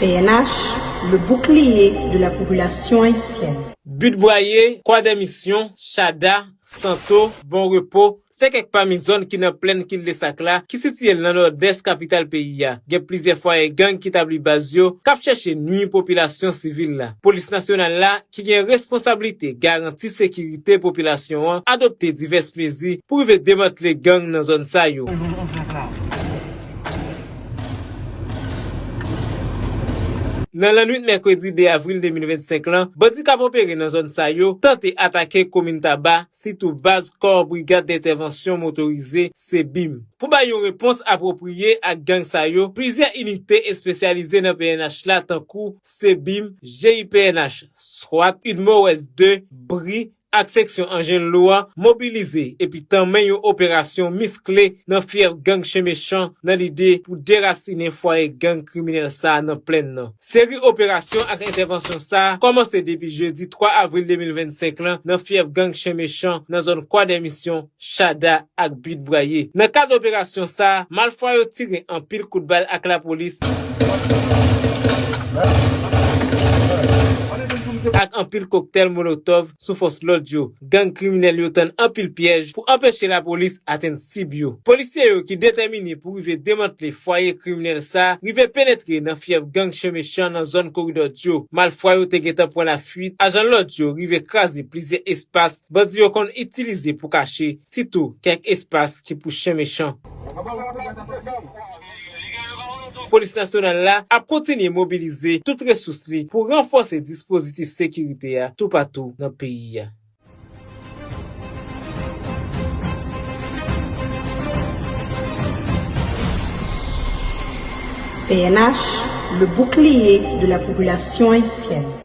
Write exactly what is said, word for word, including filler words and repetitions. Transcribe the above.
P N H, le bouclier de la population haïtienne. But Bwaye, Kwadèmisyon, Chada, Santo, Bon Repo, se kèk pami zòn ki nan plèn Kildesak la, ki sitiye l nan nòdès kapital peyi a. Gen plizyè fwaye gang ki tabli baz yo, k ap chèche nwi popilasyon sivil la. Polis nasyonal la, ki gen responsablite garanti sekirite popilasyon an, adopte divès mezi pou rive demantle gang nan zòn sa yo. Nan lannwit mèkredi de avril de mil vennsenk lan, bandi k ap opere nan zòn sa yo tante atake komin Taba, sitou baz kò Brigad Dentèvansyon Motorize, sebim. Pou bay yon repons apwopriye ak gang sa yo, plizyè inite espesyalize nan P N H la, tankou sebim, G I P N H, swat, UDMORES de, bri, ak seksyon anjen lou a mobilize epi tanmen yon operasyon miskle nan fyèf gang Chen Mechan nan lide pou derasinen fwaye gang kriminèl sa a nan plèn nan. Seri operasyon ak entèvansyon sa a kòmanse depi jedi twa avril de mil vennsenk lan nan fyèf gang Chen Mechan nan zòn Kwadèmisyon, Chada ak But Bwaye. Nan kad operasyon sa a, malfwa yo tire anpil kout bal ak lapolis ak anpil koktèl molotòv sou fòs lòd yo. Gang kriminèl yo tann anpil pyèj pou anpeche lapolis atenn sib yo. Polisye yo ki detèmine pou rive demantle fwaye kriminèl sa a rive penetre nan fyèf gang Chen Mechan nan zòn Koridò Dyo. Malfwa yo te gentan pran lafwit, ajan lòd yo rive kraze plizyè espas bandi yo konn itilize pou kache, sitou kèk espas ki pou Chen Mechan. Polis nasyonal la ap kontinye mobilize tout resous li pou ranfòse dispozitif sekirite a toupatou nan peyi a. P N H, le bouclier de la population haïtienne.